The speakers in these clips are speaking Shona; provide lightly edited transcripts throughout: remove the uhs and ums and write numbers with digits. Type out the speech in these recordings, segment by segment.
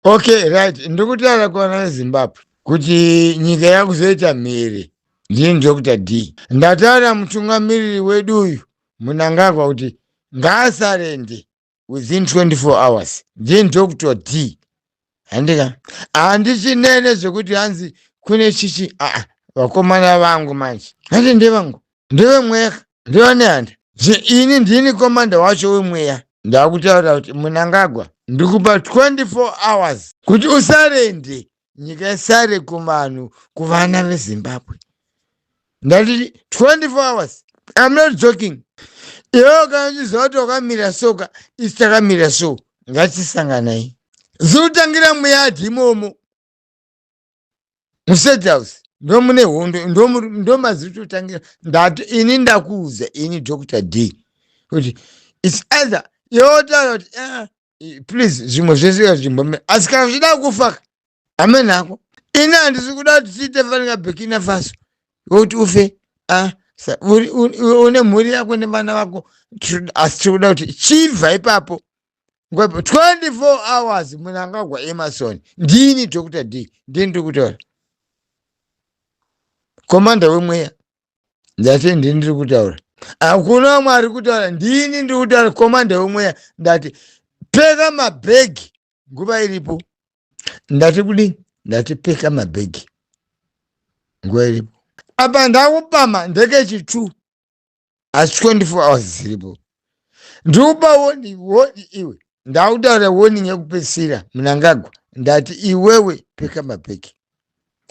Okay, right, ndikutaura kuvana veZimbabwe kuti nyika yakuzoita mhere. Ndini Dr D. Ndataura mutungamiriri wedu uyu Mnangagwa kuti ngaasarende within 24 hours. Ndini Dr D. Handika handichinene zvekuti hanzi kune chichi aa vakomana vangu manje handi ndevangu, ndevemweya, ndevanehanda. Ini ndini komanda wacho wemweya. Ndakutaura kuti Mnangagwa ndikupa 24 hours kuti usarende, nyika isare kuvanhu, kuvana veZimbabwe. Ndati 24 hours, I'm not joking. Iwewe kana uchiziva kuti wakamira soka, isi takamira so, ngatisanganai. Zikutangira muyadhi imomo mustate house, ndomune hondo, ndomaziri kutotangira. Ndati ini ndakuudza ini Dr D kuti it's either yotaura kuti please zvimwe zvese zvimbomira, asi kana uchida kufa amen hako. Ini handisi kuda kuti tiite fanika Burkina Faso yokuti ufe. Une mhuri yako nevana vako, asi tiri kuda kuti chibva ipapo 24 hours. Mnangagwa Emerson, ndini Dr D, ndini ndiri kutaura, komanda wemweya. Ndati ndini ndiri kutaura, hakuna vamwe ari kutaura, ndini ndiri kutaura, komanda wemweya. Ndati peka mabhegi nguva iripo. Ndati kudini? Ndati peka mabhegi nguva iripo. Apa ndakupama ndekechi2, asi 24 hours dziripo. Ndikupa woni iwe, ndakutaura warning yekupedzisira. Mnangagwa, ndati iwewe peka mabhegi,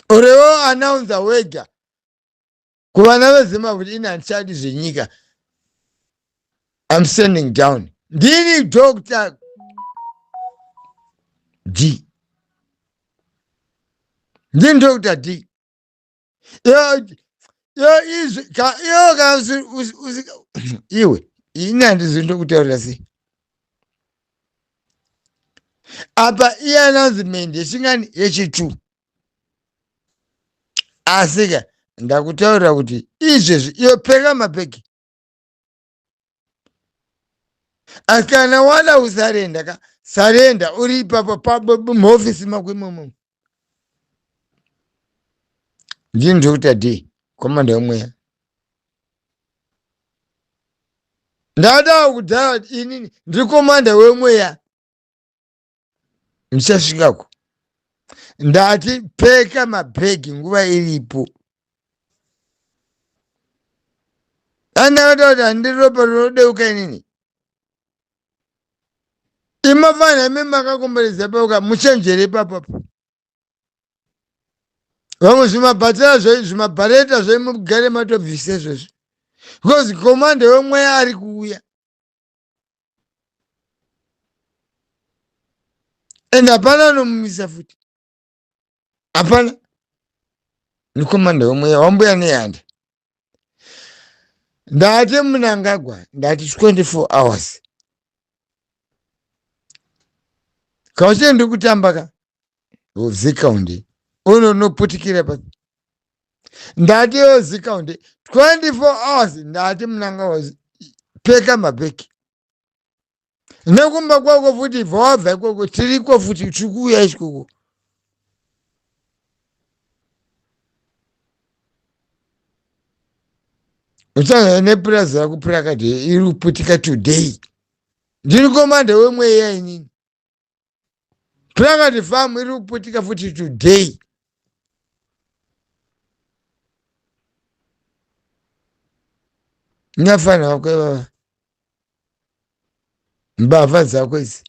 urewo anaunza wega kuvana veZimbabwe kuti ini handichadi zvenyika, I'm standing down. Ndini Dr D, ndini Dr D. Iyo kana iwe ini handizi ndokutaurira sei apa. Iye announcement yechingani? Yechi2. Asika ndakutaurira kuti izvezvi iyo peka mabhegi, asi kana wada usarenda ka, sarenda uri ipapo muhofisi mako imomo. Ndini Dr D, komanda wemweya. Ndadawo kudhara kuti inini ndiri komanda wemweya, ndichasvikako. Ndati peka mabhegi nguva iripo. Andakataura kuti handiri ropa rinodeuka inini. Imafana imi makakomberedza pauka, muchenjere ipapapo. Vamwe zvimabhatira zvei, zvimabhareta zvei, mugare matobvisa izvozvi, because komanda wemweya ari kuuya and hapana anomumisa futi, hapana. Nikomanda wemweya wambuya nehanda. Ndati Mnangagwa, ndati 24 hours. Kauchii ndiri kutamba ka zikaundi uno unoputikira papi. Ndati yo zikaundi 24 hours. Ndati Mnangagwa, peka mabheki nekumba kwako futi, bva wabva ikoko, tiriko futi, tiri kuuya ikoko. Uchanga nepurazi rako purakati iri kuputika today. Ndiri komanda wemweya inini. Purakati farm iri kuputika futi today. Ndingafanira vako ivava, mbavha dzako idzi.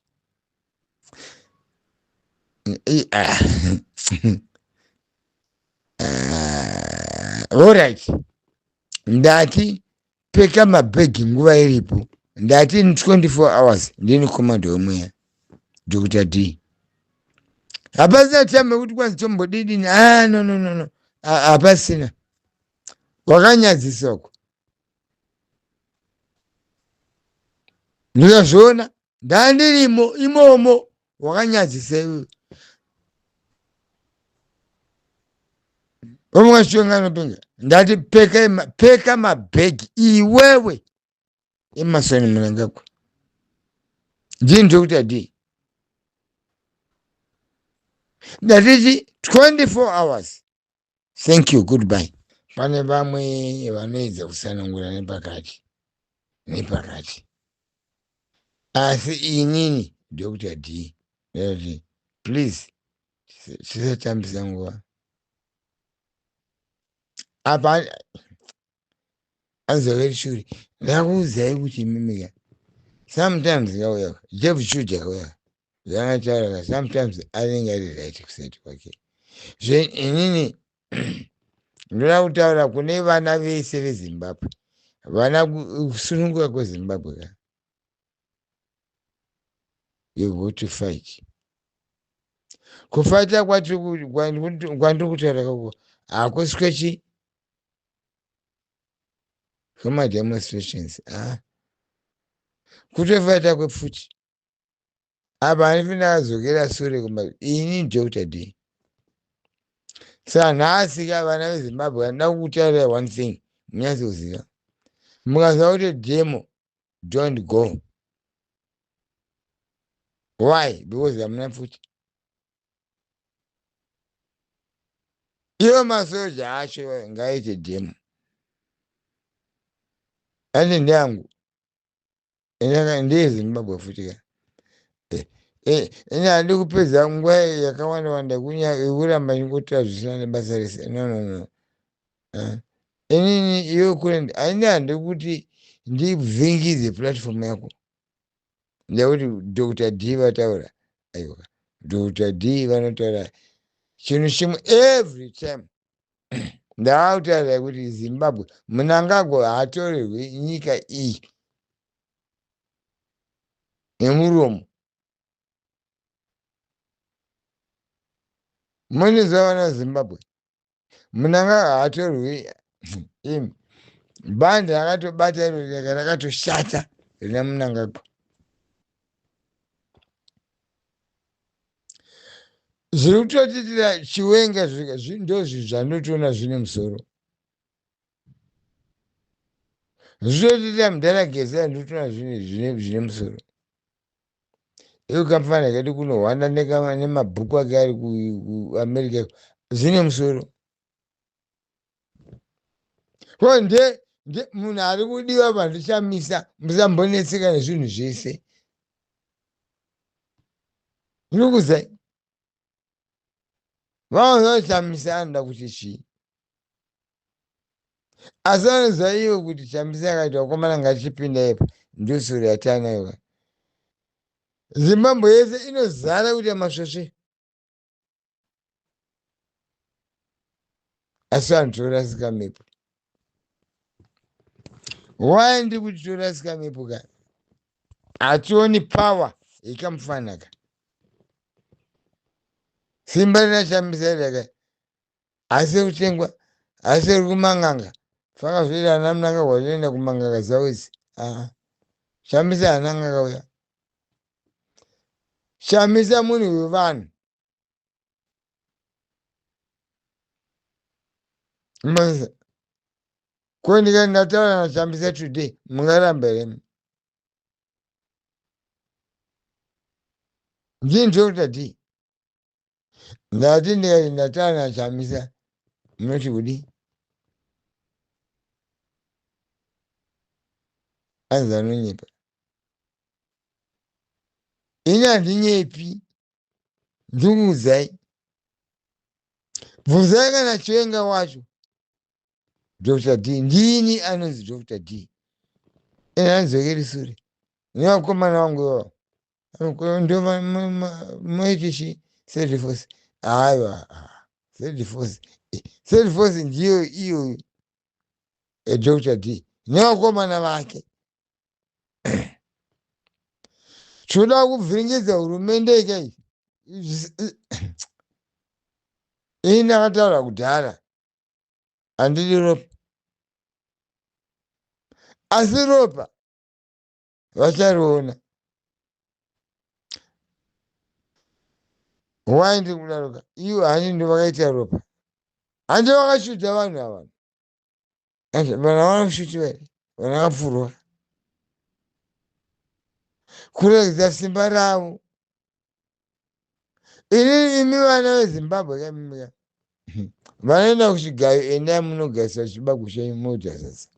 Alright, ndati peka mabhegi nguva iripo. Ndati in 24 hours. Ndini komando wemweya, Dr D. Hapasina time yekuti kwanzi tombodidini. Ah, no, no, no, no, hapasina. Wakanyadzisa uko, ndikazviona ndandirimo imomo. Wakanyadzisa iwewe. Vamwachionganopinga. Ndati peka, peka mabhegi iwewe Emerson Mnangagwa. Ndini Dr D. Ndatiti 24 hours. Thank you, goodbye. Pane vamwe vanoedza kusanangura nepakati nepakati, asi inini Dr D ndati please tisatambisa nguva apa. Anzoveri shure, ndakuudzai kuti imimika sometimes kauya Jeff Chude, kauya zvakataura, sometimes anenge ari right kusati kwake. Zve inini ndoda kutaura kune vana vese veZimbabwe, vana kusununguka kweZimbabwe ka, you go to fight. Kufaita kwandiri kutaura kako hakusi kwechi kwemademonstrations, a kutofaita kwepfuti. Apa handifi ndakadzokera sure kuma ini Dr D. Saka nhasi ka, vana veZimbabwe, handida kukutaurirai one thing munyatsoziva. Mukanzwa kuti demo, don't go. Why? Because hamuna pfuti. Ivo masoja acho ngaite demo andi ndeangu, ndeyeZimbabwe futi ka. Ini handi kupedza nguva yakawanda wanda kuramba chingotaura zvisina nebasa rese. No, no, no. Inini iwe kure, aini handi kuti ndivhingidze platform yako ndekuti Dr D vataura. Aiwa, Dr D vanotaura chinhu chimwe every time. Ndakakutaurirai kuti Zimbabwe, Munangagwa haatorerwi nyika iyi nemuromo. Munizwa vana Zimbabwe, Munangagwa haatorwi imi. Bhandi rakatobata iro rakatoshata rina Munangagwa. Zviri kutotitira Chiwenga ndo zvinhu zvandinotoona zvine musoro. Zvitotiitira mudhara Geza, ndinotoona zvine musoro. Iyo kamufana kedu kunohwanda nemabhuku ake ari kuAmerica, zvine musoro. Ko nde munhu ari kudiwa pandichamisa, musambonetseka nezvinhu zvese. Ndikuzai vaozochamisa anoda kuti chii, asi vanoziva ivo kuti Chamisa akaita vakomana ngachipinda ipa, ndosuri yatanayo. Zimbabwe yese inozara kuita masvosve, asi vanhu torasika mepo. Why ndiri kuti torasika mepo ka? Hationi power ikamufanaka. Simba rinachamisa raka asi kutengwa, asi ri kumanganga faka zvoita ana Munangagwa zvinoenda kumanganga dzavo idzi. Aa, Chamisa hana nganga uya. Chamisa munhu wevanhu. Ko ndikati ndataura naChambisa today, mungaramba here? Ndini Dr D. Ndati ndikati ndataura naChamisa, munoti kudi? Anzi anonyepa. Ini handinyepi, ndikuudzai. Bvunzai kana Chiwenga wacho. Dr D ndini anonzi Dr D. Ine handidzokeri sure nevakomana vangu ivavo. Ndo moiti chi third force? Aiwa, third force, third force ndiyo iyoyo, Dr D nevakomana vake. Tinoda kuvhiringidza hurumende ikai. Ini ndakataura kudhara, handidi ropa, asi ropa vachariona. Why ndiri kudaroka? Ivo hani ndo vakaita ropa, handi vakashuta vanhu ava. Vanhu havana kushutiwa here? Vanhu vakapfurwa kuregedza simba ravo. Ini imi vana veZimbabwe kamimika vanoenda kuchigayo, endai munogaisa chibago chenyu moita sasa.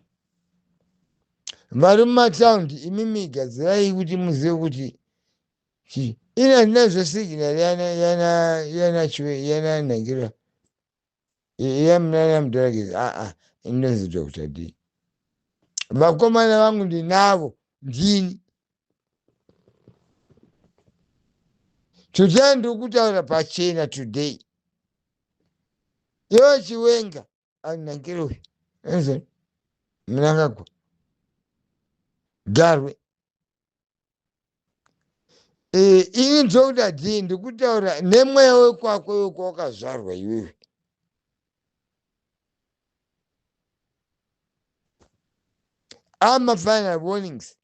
Vari mumataundi imimi gadzirai kuti muzive kuti ini handina zvesignal yana Nangira yamunana mudharakezi. Aa, inonzi Dr D. Vakomana vangu ndinavo, ndini today ndiri kutaura pachena today. Iwe Chiwenga, anangire uyu enze Mnangagwa, Garwe, ini Dr D ndikutaura nemweya wekwako wekwawakazvarwa iwewe. Amafinal warnings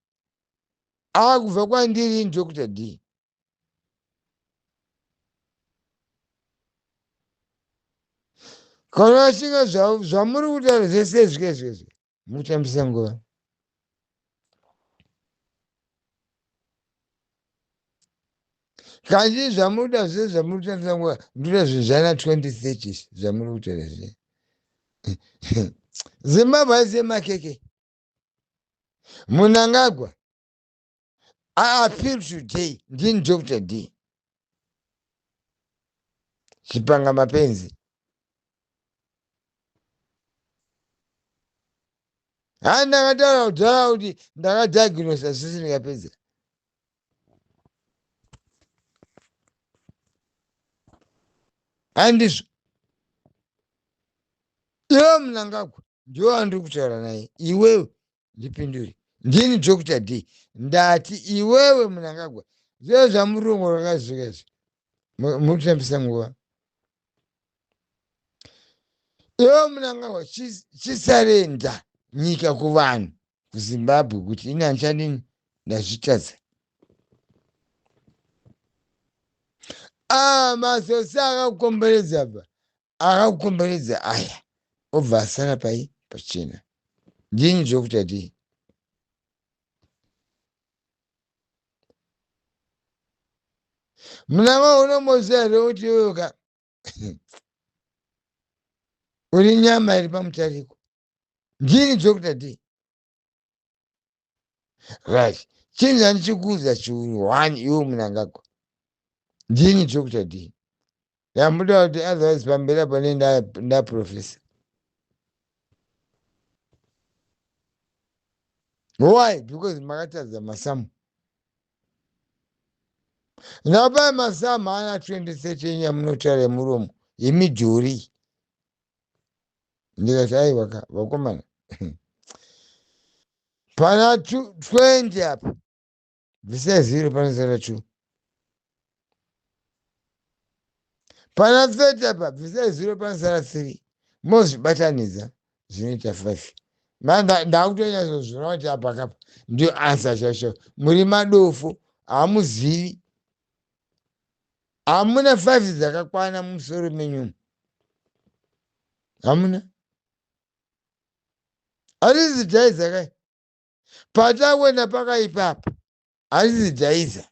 akubva kwandiri, Dr D. Kana vachinge zvamuri kutaura zvese zvikezvezve, mutambisa nguva. Kanji zvamuri kuita zvese zvamuri kutambisa nguva, ndoda zvinhu zvana 2030 zvamuri kutaura zve. Zimbabwe haisi yemakeke. Mnangagwa, I appeal today, ndini Dr D, chipanga mapenzi. Ha, ndakataura kudhara kuti ndakadiagnosa zvese ndikapedza. Handizvo, iwe Mnangagwa ndiwe wandiri kutaura naye. Iwewe ndipindure, ndini Dr D. Ndati iwewe Mnangagwa, zvee zvamurungu rakazvika izvi, muri kutambisa nguva. Iwewe Mnangagwa, chisarenda nyika kuvanhu kuZimbabwe kuti ini handichandini, ndazvitadza. Ah, masosi akakukomberedza pa akakukomberedza aya obva asara pai pachena. Ndini Dr D. Munanga unomboziva here kuti iwewe uri nyama iri pamutariko? Ndini Dr D. Right, chinhu chandichikuudza chiuru one, iwe Mnangagwa, ndini Dr D. Ndamuda kuti otherwise pamberi apo ne ndaprofesa. Why? Because makatadza masamu. Ndapai masamu ana 2013 yamunotaura yemuromo yemidhuri. Ndikati aiwa ka vakomana, pana 20 apa bvisai zero, panosara 2. Pana 30 apa bvisai zero, panosara 3. Mozvibatanidza zvinoita 5. Ndakutonyatsoziva kuti apa kapa ndiyo answer chacho. Muri madofu, hamuzivi, hamuna 5 dzakakwana mumusoro menyumu, hamuna. Harizi dhaiza kai patakuenda pakaipapa, harizi dhaiza.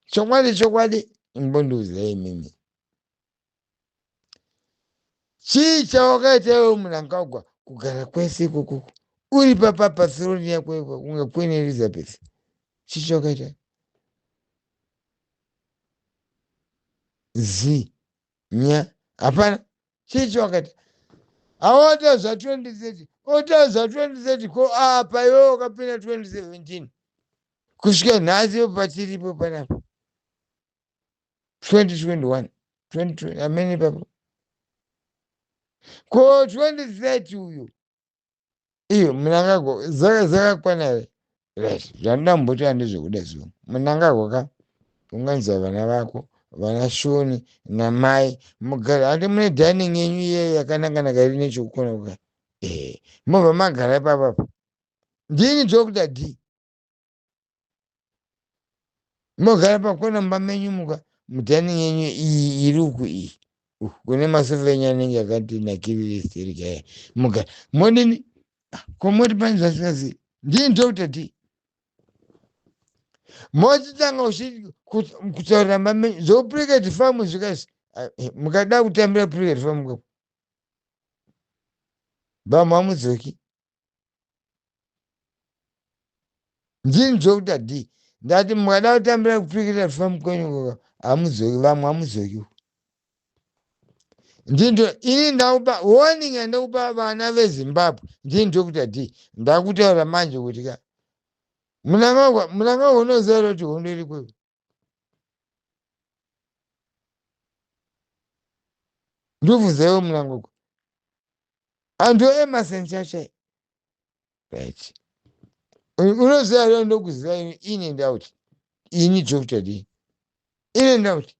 Chokwadi chokwadi, imbondiudzai imimi, chii chawakaita iwe Mnangagwa kugara kwese ikokoko uri papa pathrone yako iko kunge Queen Elizabeth? Chii chawakaita? Zi nya hapana. Chii chawakaita? Awata zva 2030, ota zva 2030. Ko apa iwe wakapinda 2017 kusvika nhasi patiripo panapa 2021, 20 amene papo ko 2030 uyu iyo Mnangagwa zakakwana here? Right, zvandamboti handizvekuda zuva. Mnangagwa ka, unganzwa vana vako vana Shoni namai mugara handi mune dining yenyu iye yakanaka-naka iri nechekukona kuka, mobva magara ipapapo. Ndini Dr D. Mogara pakona mumba menyu, muka mudining yenyu iyi iri uku iyi kune masofa enyu anenge akati nakirire stereki aya, mugara modini? Ko moti pane zvasingazivi? Ndini Dr D. Mochitanga kutaurira mame zvoprivate farm zvikazi mukada kutambira private farm kako vamwe hamudzoki. Ndini Dr D ndati mukada kutambira kuprivate farm kwenyu koko hamudzoki, vamwe hamudzoki. Ndinto ini ndakupa warning yandakupa vana veZimbabwe. Ndini Dr D ndakutaura manje kuti ka Mnangagwa, Mnangagwa unoziva kuti hondo iri kwewe. Ndobvunza iwe Mnangagwa. Antu Emerson chachai. Right. Unoziva here ndokuziva ini in and out. Ini Dr. D. In and out.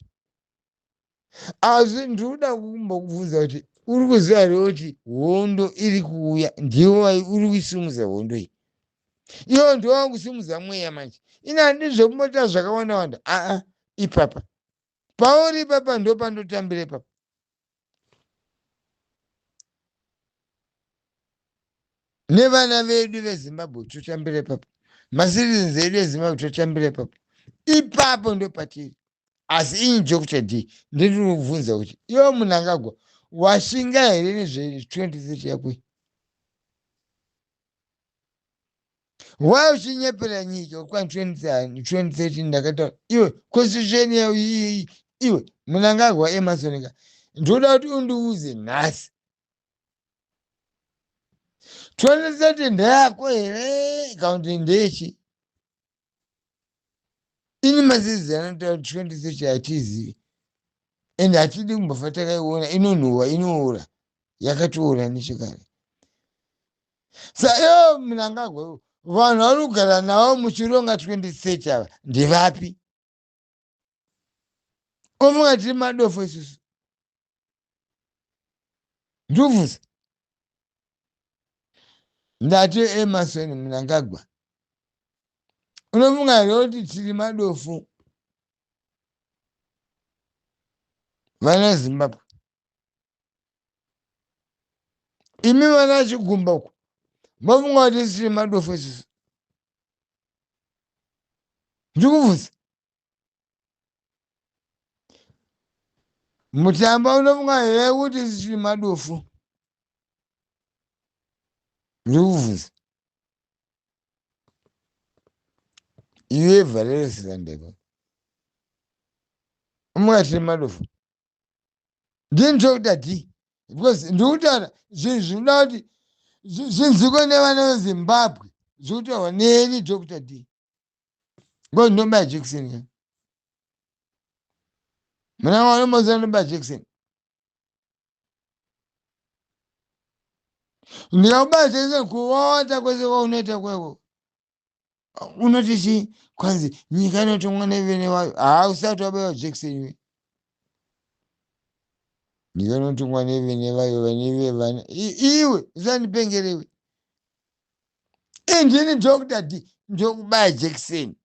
Asi ndinoda kumbokubvunza kuti uri kuziva here kuti hondo iri kuuya, ndiwe uri kuisimudza hondo iyi. Iwe ndiwe wakusimudza mweya manje. Ini handidi zvekumboita zvakawanda wanda. Aa, ipapa. Pauri ipapa ndo pandotambira ipapa. Nevana vedu veZimbabwe totambira ipapo. Macitizens edu eZimbabwe totambira ipapo. Ipapo ndo patiri. Asi ini Dr. D ndiri kubvunza kuti iwe Mnangagwa washinga here nezve 2030 yako iyi? Why uchinyepera nyika kwa 2013 ndakataura iwe constitution iyi iwe Mnangagwa Emmerson ka ndoda kuti undiudze nhasi 2030 ndeyako here kana kuti ndechi? Ini mazizi anotaura 2030 hatizivi ende hatidi kumbofa takaiona, inonhuhwa, inoora, yakatoora nechekare. Sa ivo Mnangagwa vanhu vari kugara navo muchironga 2030 ava ndevapi? Ofunga tiri madofo isusu? Ndobvunza ndati Emmerson Mnangagwa, unofunga here kuti tiri madofu vana Zimbabwe? Imi vana Chigumba uko mofunga kuti tiri madofu isusu? Ndikubvunza Mutamba, unofunga here kuti tiri madofu? Ndikubvunza iwe Valerio Sirandeko, umunga tiri madofu? Ndini Dr. D because ndikutaura zvinhu zvinoda kuti zvinzwikwe nevana veZimbabwe, zvikutaurwa neni Dr. D because ndinobaya jekiseni ka muna mwana unoziva ndinobaya jekiseni, ndikakubaya jekiseni kuwata kwese kwaunoita kweko unoti chii? Kwanzi nyika inotongwa nevene vayo. Haa, usati wabaiwa jekiseni iwe. Nyika inotongwa nevene vayo, vane vana. Iwe usandipengere iwe. Indini Dr. D ndokubaya jekiseni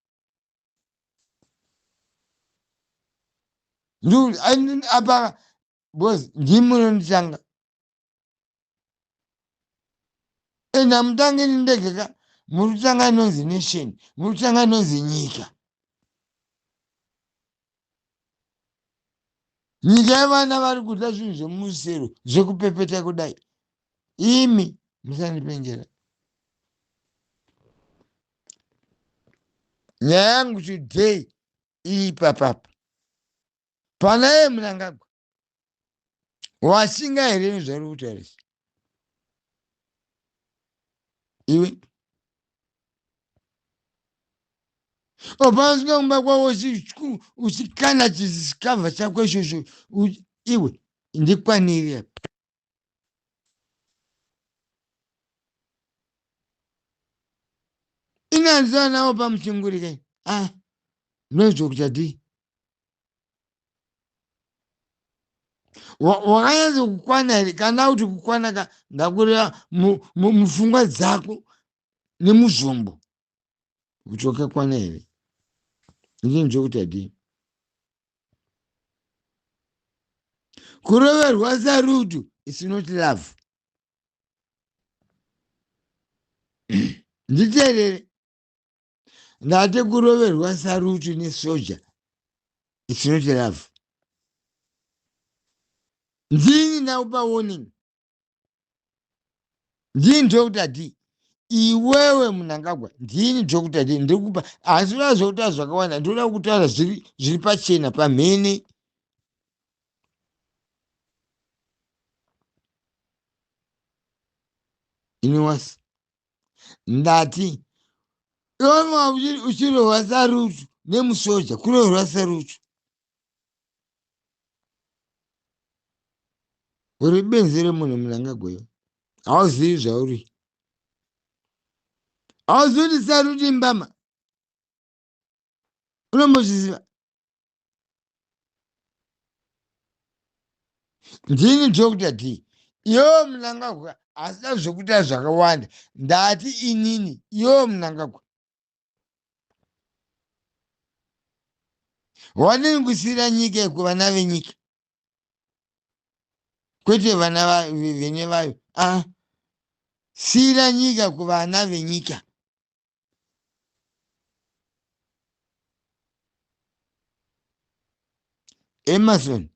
apa because ndimi munonditanga ende hamutangi ini ndega ka, muri kutanga inonzi nation, muri kutanga inonzi nyika, nyika yevana vari kudya zvinhu zvemusero zvekupepeta kudai. Imi musandipengera. Nyaya yangu today ipapapa panaye Mnangagwa, washinga here nezvauri kutaura izvi iwe? Opanosvika kumba kwako uchikanda chisikavha chako ichocho, iwe ndikwaniri apa. Inanzwa nawo pamuchinguri kai. Ah, ndozvokuti D wakanyatso kukwana here? Kana kuti kukwana ka ndakureva mupfungwa dzako nemuzvombo kuti wakakwana here? Ndini ndokuti adii kuroverwa sarutu is not love. Nditeerere. Ndati kuroverwa sarutu nesoja, it's not love. Ndini ndakupa warning, ndini Dr D. Iwewe Mnangagwa, ndini Dr D ndiri kupa. Asi uda zvokutaura zvakawanda, ndinoda kutaura zviri pachena pamhene. Ini wasi ndati iwe uchirohwa sarutu nemusoja, kurohwa sarutu, uri benzi remunhu Mnangagwa. Iwe hauzivi zvauri, hauzivi kuti saruti mbama, unombozviziva? Ndini Dr D. Iwewe Mnangagwa, asina zvokuita zvakawanda. Ndati inini, iwewe Mnangagwa, wadini kusiyira nyika kuvana venyika, kwete vana vene vayo? A siyira nyika kuvana venyika. Emmerson,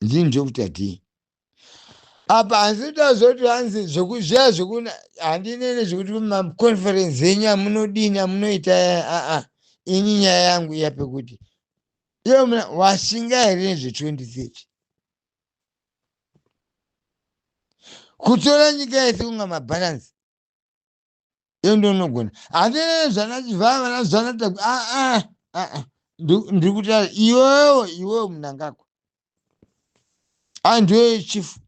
ndini Dr D. Apa handisi zoti hanzi zviya zvekuna, handinene zvekuti maconference enyu amunodini amunoita. Aa, ini nyaya yangu iya pekuti iwe muna washinga here nezve2030 kutora nyika yese kunga mabhalansi? Iyo ndonogona, handinene zvanachivhaa vana zvanata. Aa, aa, ndiri kutaura iwewe, iwewe Mnangagwa. A ndiwe chief,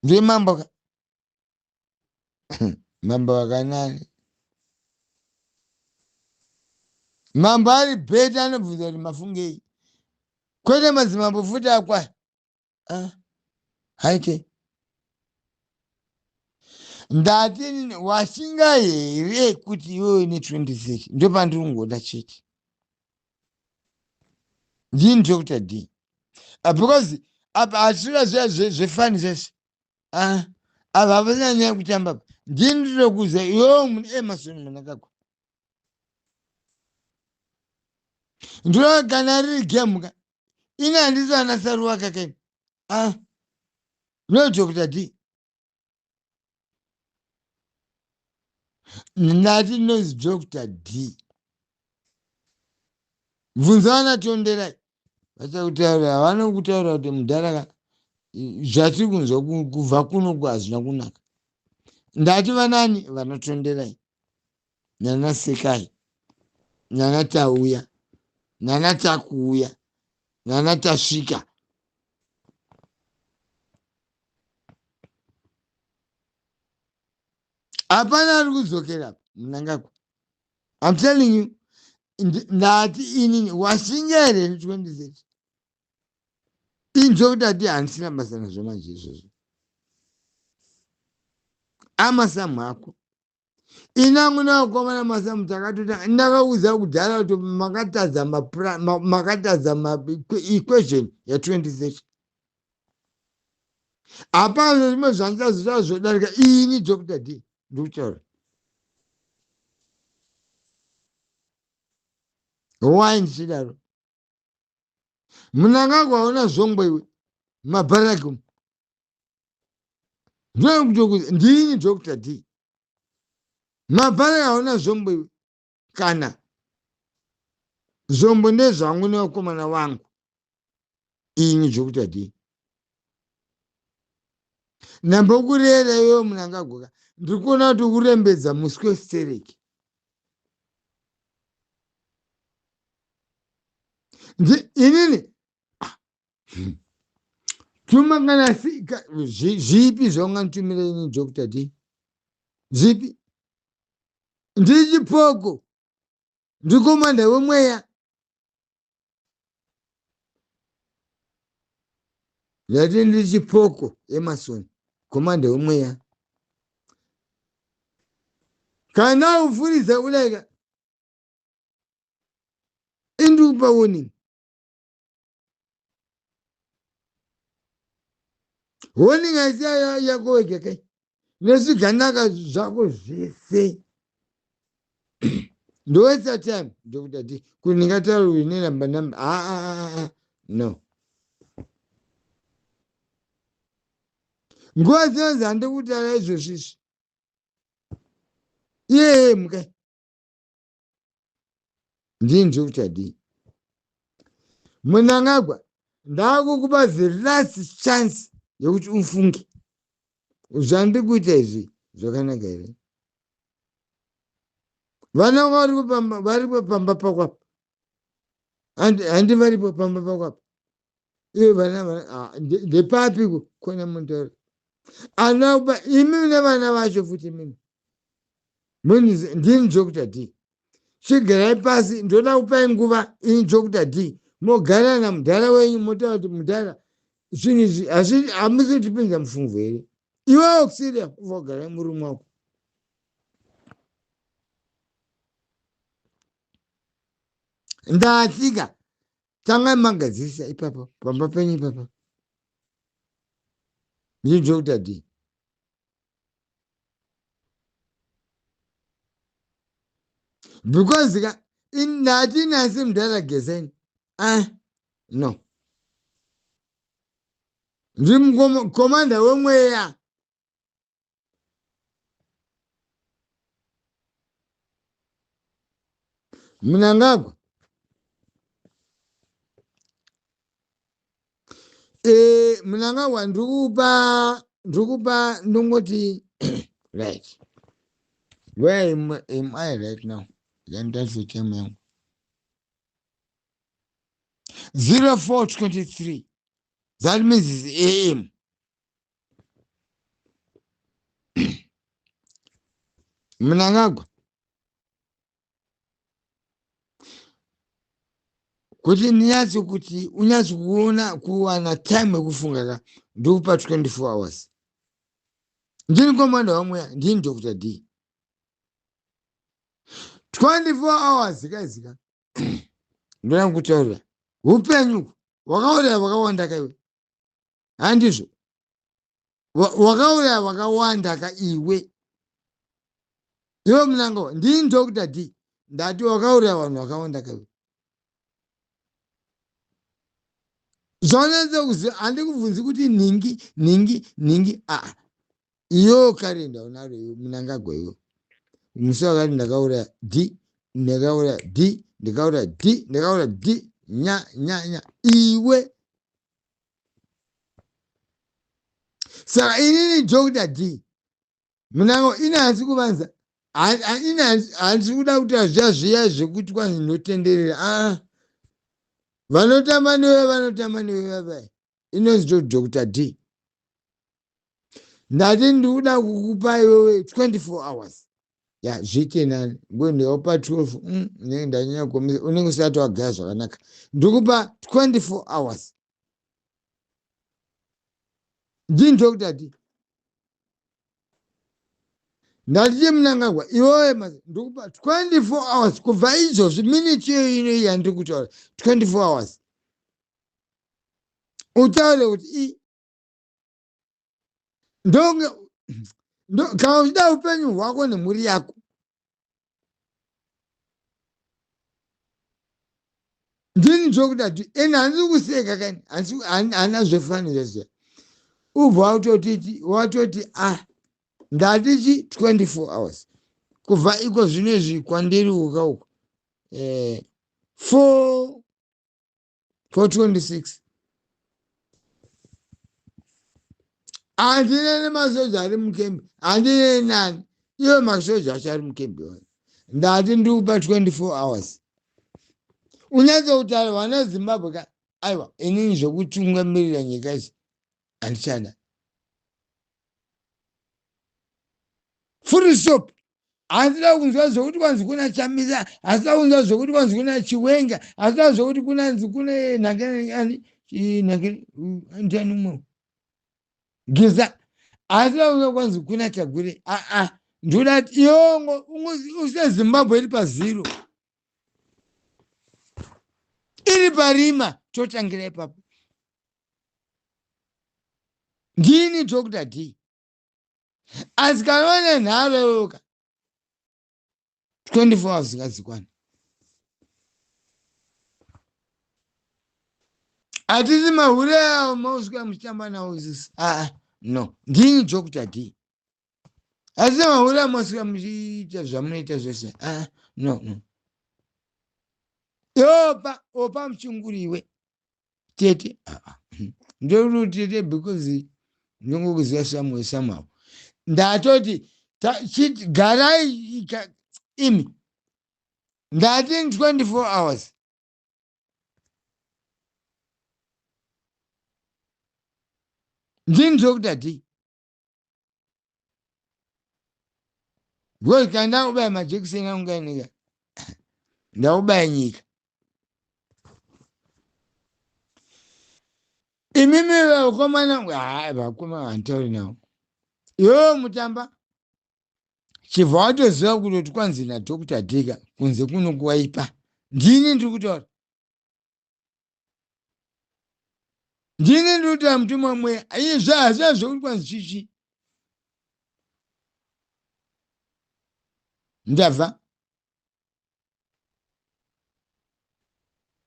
ndiwe mambo ka, mambo wakanani. Mambo ari better, anobvunza kuti mafungei, kwete madzimambo futi akwaya. Haite, ndati washinga here kuti iwewe ne2030? Ndopandiri kungoda chete. Ndini Dr D, because apa hatisina zviya zvefani zvese. Ava havasina nyaya kutamba. Ndini ndinokuza iwewe muni Emmerson Mnangagwa. Ndinoona kana riri game ka, ini handisi ana saruwaka kaini. No, Dr D, ndati ndinonzi Dr D. Bvunza vana Tonderai, vachakutaura. Havana kutaura kuti mudhara, zvatiri kunzwa kubva kunoku hazvina kunaka. Ndati vanani? Vanatonderai, nanasekai, nanatauya, nanatakuuya, nanatasvika. Hapana ari kudzokera. Mnangagwa, I'm telling you, ndati inini washinga here ne2030? Inzwa kuti ati handisina basa nazvo manje izvozvo. Amasamu ako inangu navakomana masamu takatota. Ndakaudza kudhara kuti makatadza, makatadza equation ya2030. Hapana zvimwe zvandichazotaura zvodarika ini Dr D ndikutaura. Why ndichidaro? Mnangagwa, hauna zvombo iwe mabharaki umu. Ndokutokuza, ndini Dr D. Mabharaki hauna zvombo iwe. Kana zvombo ndezvangu nevakomana vangu. Ini Dr D ndambokurera iwewe Mnangagwa. Ndiri kuona kuti urembedza muswe stereki. Inini tuma kana zvipi zvaunganditumira ini Dr D? Zvipi? Ndiri chipoko, ndikomanda wemweya. Ndati ndiri chipoko, Emmerson, komanda wemweya. Kana ufuridza kudai, indikupa warning. Warning haisi yako wega kai, nezviganaka zvako zvese. Ndowaste time Dr D kuti ndingataura kuti nenamba namba aa no. Nguva dzinonzi handikutaura izvozvo izvi. Iyeye mukai. Ndini Dr D. Mnangagwa ndakukupa the last chance yekuti ufunge. Zvandiri kuita izvi zvakanaka here? Vana varipo pamba, varipo pamba pakwapa. Handi varipo pamba pakwapa. Ivo vana ndepapi kona mundoro. Ana imi nevana vacho futi imimi. Ndini Dr. D. Chigarai pasi ndoda kupai nguva ini Dr. D. Mogara namudhara wenyu motaura kuti mudhara zvinhu izvi hamusi kutipinza mufungo here? Iwe Auxilia uvogara murume wako. Ndatsika tangai magadzirisa ipapo pamba penyu ipapo. Ndini Dr. D. Because ka ndati nasi mudhara gezeni. Ah no. Ndiri komanda wemweya. Mnangagwa. Mnangagwa ndikupa ndongoti right. Where am I right now? Yandazi time yangu. 04:23. That means it's AM. Mnangagwa. Kuti ndinyatso kuti unyatso kuona kuwana time yekufunga ka ndikupa 24 hours. Ndini komanda wamweya, ndini Dr. D. 24 hours kaizika. Ndoda kutaura. Upenyu wakauraya vakawanda kaiwe. Handizvo. Wakauraya vakawanda ka iwe. Iwe Mnangagwa, ndini Dr. D. Ndati wakauraya vanhu vakawanda kaiwe. Zvaunetsa kuziva, handikubvunzi kuti nhingi, nhingi, nhingi. Ah, iyo karenda unaro iwe Mnangagwa iwe. Musi wakati ndakauraya D, ndakauraya D, ndakauraya D, ndakauraya D, nya, nya, nya. Iwe. Saka inini Dr. D, Mnangagwa ini handisi kuvanza. Ini handisi kuda kuita zviya zviya zvekuti kwanzi ndinotenderera. Ah. Vanotamba newe, vanotamba newe vabai. Inonzi Dr. D. Ndati ndikuda kukupa iwewe 24 hours. Ya, zviite nani. Ngo ndikakupa 12, ndinenge ndanyanya kuomesa, unenge usati wagaya zvakanaka. Ndikupa 24 hours. Ndini Dr. D. Ndati Mnangagwa, iwewe ndikupa 24 hours kubva izvozvi minute iyo ino iyi yandiri kutaura 24 hours. Utaure kuti i ndonge ndo kana uchida upenyu hwako nemhuri yako. Ndini Dr. D. Ene handisi kuseka kani, handina zvefanira zviya. Ubva watoti ah ndatichi 24 hours. Kubva iko zvino izvi kwandiri uka uko. 4:26. Handina nemasoja ari mukembi, handina nani. Iwe masoja acho ari mukembi wani. Ndati ndikupa 24 hours. Unyatso kutaura vana Zimbabwe ka, aiwa inini zvekutungamirira nyika izvi handichada. Full stop. Handida kunzwa zvokuti kwanzi kuna Chamisa, handida kunzwa zvokuti kwanzi kuna Chiwenga, handida zvokuti kunanzi kune nhangeni ani, nhangeni, ndiani umwe? Geza. Handida kunzwa kwanzi kuna Chagure. Ah, ah. Ndoda kuti iwe use Zimbabwe iri pazero. Iri parima, totangira ipapo. Ndini Dr. D. Asi kana une nharo iwewe ka. 24 hours ngadzikwane. Hatisi mahure awo mausvika muchitamba nawo isusu. Aa, no, ndini Dr D. Hatisi mahure awo mausvika muchiita zvamunoita zvese. Aa, no, no. Opa, opa muchinguriwe tete. Aa, ndori tete because ndingokuziva somewhere somehow. Ndatoti garai imi, ndati 24 hours. Ndini Dr D, because kana ndakubaya majekiseni angu kainika, ndakubaya nyika. Imimi vakomana, hai, vakomana handitauri navo. Iwewe mutamba, chibva watoziva kutoti kwanzi naDr Dika kunze kuno kuwaipa. Ndini ndiri kutaura, ndini ndiri kutaura, mutumwa mweya. Izvo hazvina zvokuti kwanzi chichi. Ndabva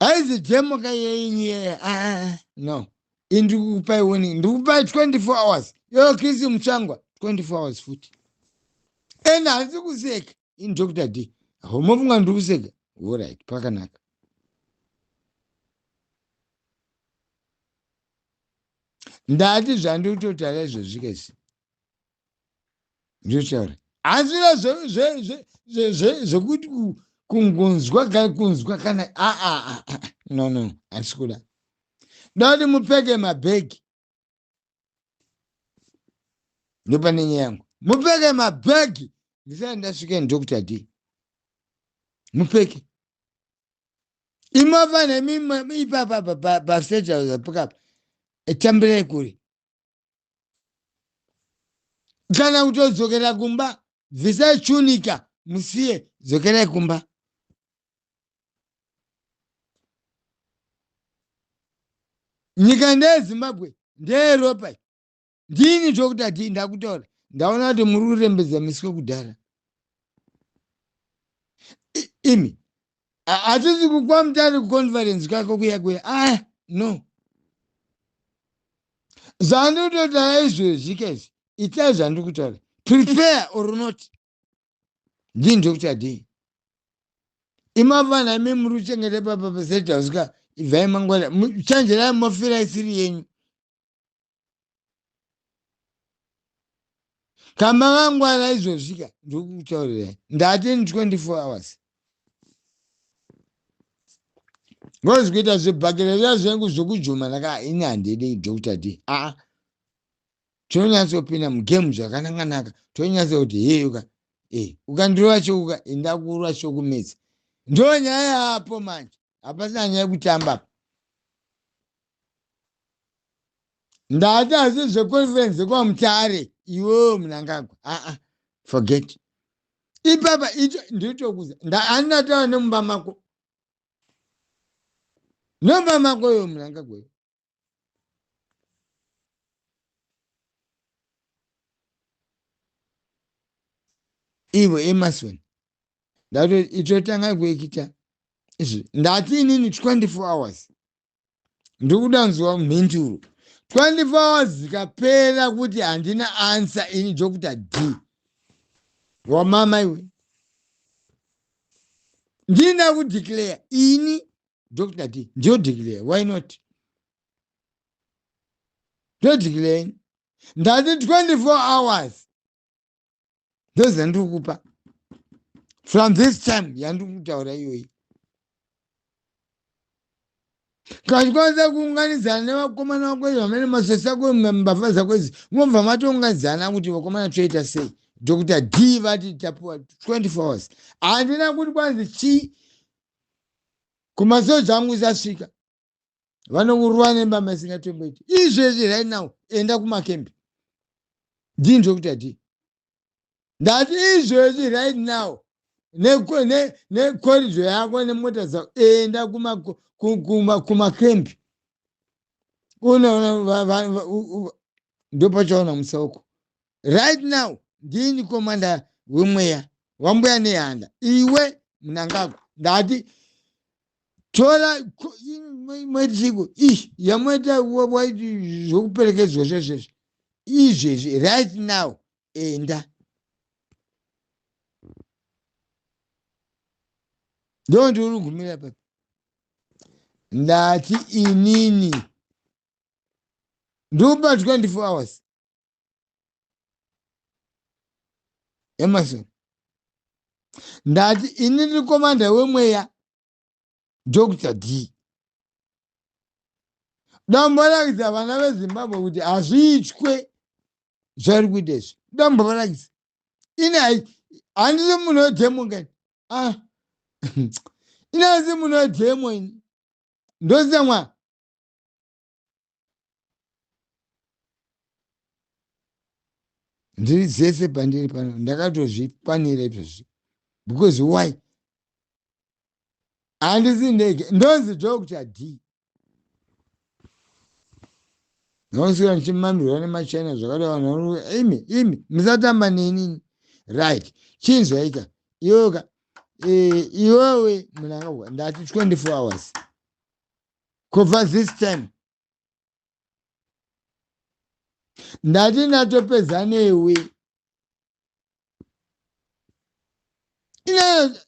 haizi demo kayenye. No, indiri kukupai warning, ndiri kupai 24 hours. Yo Krisi Mutsvangwa, 24 hours futi. Ende handisi kuseka ini Dr D. Homofunga ndiri kuseka? Alright, pakanaka. Ndati zvandiri kutotaura izvozvi kesi ndinotaura, hazvina zvekuti kungonzwa kunzwa kana. Aa, no, no, handisi kuda. Ndati mupfeke mabhegi, ndopane nyaya yangu. Mupfeke mabhegi ndisati ndasvika. Dr D, mupfeke imafana imi ipapa pastage pakapa. Tambirai kure kana kutodzokera kumba. Bvisai chunika, musiye, dzokerai kumba. Nyika ndeyeZimbabwe, ndeyeropa. Ndini Dr D, ndakutaura. Ndaona kuti muri kurembedza miswe kudhara imi. Hatisi kukwamutari kuconference kwako kuya kuya. Ah, no, zvandikutotaura izvezvi kezi, itai zvandiri kutaura. Prepare or not, ndini Dr D. Imafana imi muri kuchengeta papa pastate house ka, ibvai mangwana, chanjerai, mofira isiri yenyu. Kama mangwana izvozvika, ndiri kutaurirai, ndati 24 hours. Ngozi kuita zvibhakera zviya zvengu zvokujuma naka, ini handidi Dr D. Aa, tinonyatsopinda mugame zvakanaka-naka, tonyatsa kuti heyuka e ukandirova chouka, indakurwa chokumedza. Ndo nyaya yapo manje, hapasina nyaya yekutamba apa. Ndati asi zveconference kwaMutare, iwewe Munangagwa, aa, forget ipapa. Ito nditokuza, handina taura nemumba mako, nemumba mako iwe Munangagwa. Ivo Emerson, ndato itotanga kuekita izvi. Ndati inini 24 hours, ndikuda nzwa mhinduro. 24 hours zikapera kuti handina answer, ini Dr D wamama iwe, ndina kudeclare. Ini Dr D ndiyodeclare, why not? Ndodeclare ini. Ndati 24 hours ndozvandiri kupa from this time yandiri kutaura iyoyi. Kachikwanisa kuunganidzana nevakomana vako izvi, vamene masesi ako, mbavha dzako idzi, mobva matounganidzana kuti vakomana toita sei? Dr D vati tapiwa 24 hours. Handina kuti kwanzi chii kumasoja angu isasvika, vanokurwa nembama isingatomboiti. Izvezvi right now, enda kumakembi. Ndini Dr D, ndati izvezvi right now, necorridor yako nemota dzako, enda kumakembi, unoona ndopachaona musauko. Right now ndini commander wemweya. Wambuya Nehanda, iwe Mnangagwa, ndati tora mwetiko i yamoita waiti zvokuperekedzwa zvezvezvi izvezvi right now, enda. Ndo ndiri kugumira papi. Ndati inini ndikupa 24 hours, Emerson. Ndati ini ndiri commander wemweya, Dr D. Damborakidza vana veZimbabwe kuti hazviitwe zvari kuita izvi. Dambovarakidza ini handisi munhu wedemo kani. Ah, ini handisi munhu wedemo, ini ndosiya. Ndiri dzese pandiri pano, ndakatozvikwanira izvozvi, because why? Handisi ndege, ndonzi Dr D. Nosvika ndichimamirwa nemachina zvakada vanhu. Imi, imi musatamba nenini, right? Chinzwaika iwoka, iwewe Mnangagwa, ndati 24 hours kubva this time. Ndati ndatopedza newe. Ine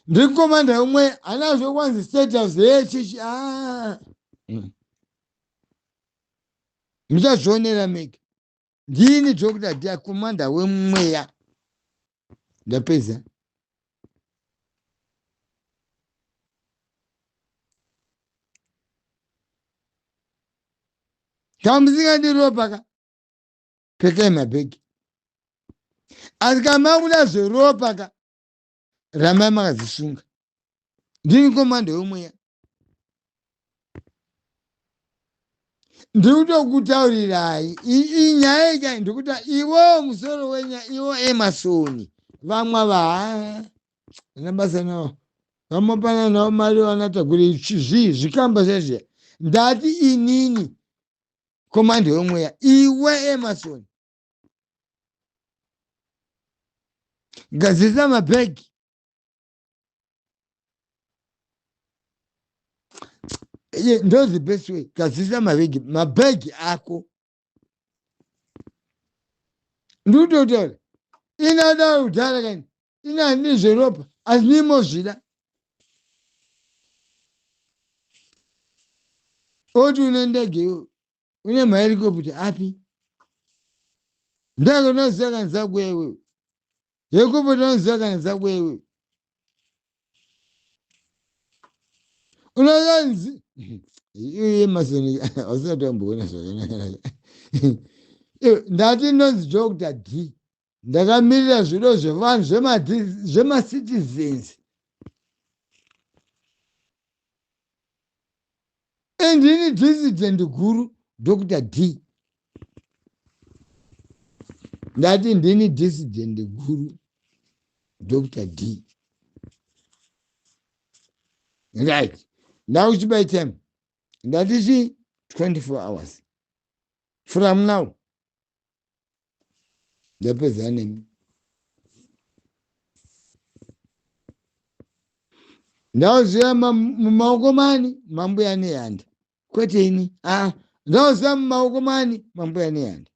ndiri commander umwe anazvo kwanzi State House yechichi. Ah. Muchazvionera mega. Ndini Dr D, commander wemweya. Ndapedza. Kana musingadi ropa ka, pfekai mabhegi, asi kana makuda zveropa ka, rambai makadzisunga. Ndini commander wemweya, ndiri kutokutaurirai inyaya ikai. Ndikuti iwewo musoro wenya, iwo Emerson, vamwe va ana basa navo, vamopana navo mari, vanatagure zvii zvikamba zvezviya. Ndati inini commander wemweya, iwe Emerson, gadzirisa mabhegi. Ndo the best way, gadzirisa mabhegi, mabhegi ako. Ndikutotaura inada kudhara kani, ina handii zveropa, asi nimozvida. Oti une ndege iwe, une mahelicopter api? Ndege unoziva kana dzako iwewe, helicopter unoziva kana dzako iwewe? Unozanzi iye masoni ausati wamboona zvakanaka. Ndati ndonzi Dr D, ndakamirira zvido zvevanhu, zvemacitizens. Indini dissident guru, Dr D. Ndati ndini dissident guru, Dr D. Right, ndakuchibai time. Ndati chi 24 hours from now, ndapedza nemi. Ndauziva mumaoko mani, Mambuya Nehanda, kwete ini. Aa, ndauziva mumaoko mani, Mambuya Nehanda.